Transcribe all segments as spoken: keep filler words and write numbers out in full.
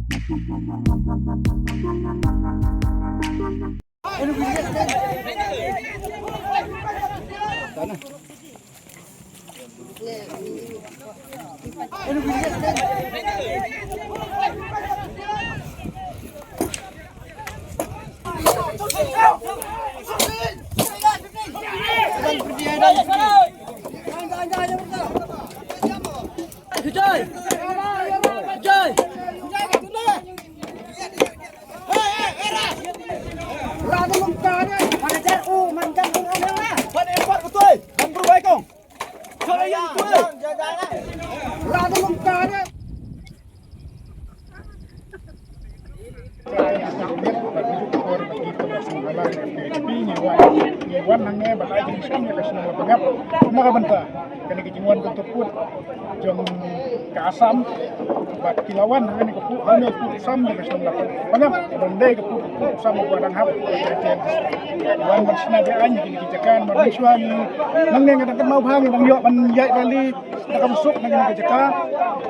Ngi wan hangne ban ai jingshim ïa ka shnong Lapangap na ka bynta kane ka jingwan kyntur pud jong ka Assam. Bad ki la wan hangne ka pud, hangne ka pud Assam na ka shnong Lapangap ban dei ka pud, pud Assam ba dang hap. Wan ban shna be aiñ kine ki jaka, mar mynshuwa ngi nangne nga dang kynmaw bha ngi dang ïoh ban ïaid rally da kaba suk na kine ki jaka.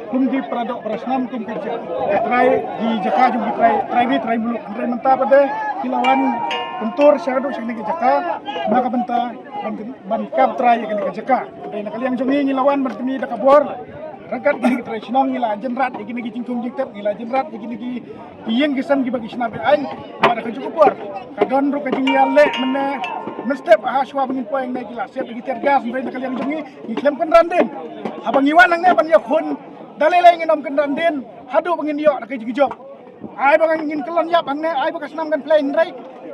Kum ki para doh para snam, kum ki jaka, ka trai, ki jaka jong ki trai, trai ri trai muluk. Hynrei mynta pat de ki la wan kyntur sha haduh sha kine ki jaka na ka bynta ban, ban kap trai ïa kine ki jaka. Hynrei na ka liang jong ngi, ngi la wan ban pyni da ka bor ryngkat kine ki trai shnong, ngi la jynrat ïa kine ki jingthung jingtep, ngi la jynrat ïa kine ki ïing ki sem kiba ki shna be aiñ. Bad ha kajuh ka por ka don ruh ka jingïaleh mynne mynstep, ha shuwa ba ngin poi hangne ki la siat da ki tear gas. Hynrei na ka liang jong ngi, ngi khlem kynran dien. Haba ngi wan hangne ban ïakhun, da lei lei ngin ym kynran dien haduh ba ngin ïoh da ka jingjop. Ai ba ngin kyllon ïap hangne, ai ba ka snam kan plie, hynrei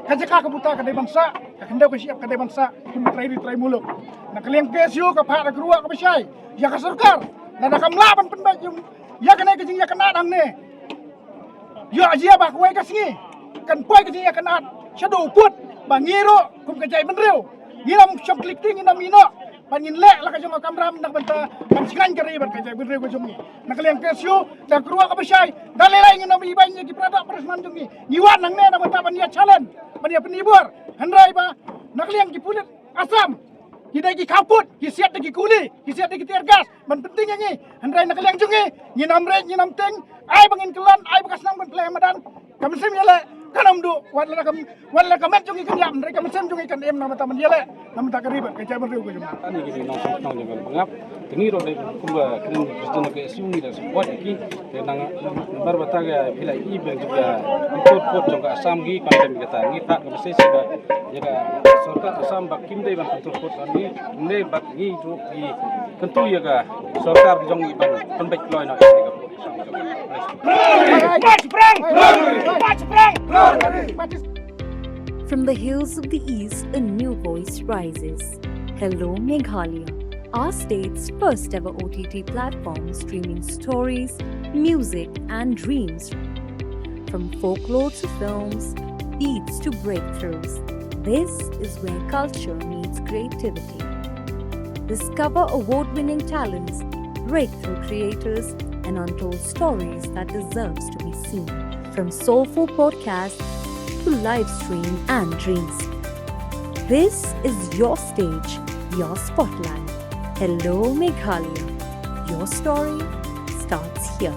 ka jaka ka buta ka dei ban sah, ka khyndew ka shyiap ka dei ban sah kum ka trai ri trai muluk. Na ka liang K S U ka phah da ka ruah kaba shai ïa ka sorkar, lada kam lah ban pynbeit ïa kane ka jingïakynad hangne, ïoh jia ba kawei ka sngi kan poi ka jingïakynad shaduh u pud, ba ngi ruh kum ka jaitbynriew ngin ym shong klik ti, ngin ym ïehnoh ban ngin leh la ka jong ka kamram na ka bynta ban shngaiñ ka ri bad ka jaitbynriew ka jong ngi. Na ka liang K S U da ka ruah kaba shai, da lei lei ngin ym ibeiñ ïa ki para doh para snam jong ngi. Ngi wan hangne na ka bynta ban ïa challenge, ban ïa pynibor. Hynrei ba na ka liang ki pulit Assam ki dei ki khaw pud, ki siat da ki kuli, ki siat da ki tear gas ban pynting ïa ngi. Hynrei na ka liang jong ngi, ngin ym rit, ngin ym ting. Ai ba ngin kyllon, ai ba ka snam kan plie ha madan, ka mynsiem ïaleh kan ym duh. Wat la ka, wat la ka met jong ngi kan ïap, hynrei ka mynsiem jong ngi kan im na ka bynta ban ïaleh na ka bynta ka ri bad ka jaitbynriew ka jong ngi. Ani ki nongshong shnong jong ka Lapangap, te ngi ruh dei kumba kren president ka S U ngi da support ïa ki. Te nang bar bata ka phi la i ba jong ka kyntur pud jong ka Assam ngi condemn ïa kata, ngi phah ka message ba ïa ka sorkar Assam ba kim dei ban kyntur pud ngi, ngi bad ngi ruh ngi kyntu ïa ka sorkar jong ngi ban pynbeit kloi noh ïa ka pud Assam jong ngi. From the hills of the East, a new voice rises. Hello, Meghalaya, our state's first ever O T T platform streaming stories, music, and dreams. From folklore to films, beats to breakthroughs, this is where culture meets creativity. Discover award winning talents, breakthrough creators, and untold stories that deserves to be seen. From soulful podcasts to live stream and dreams, this is your stage, your spotlight. Hello, Meghalaya. Your story starts here.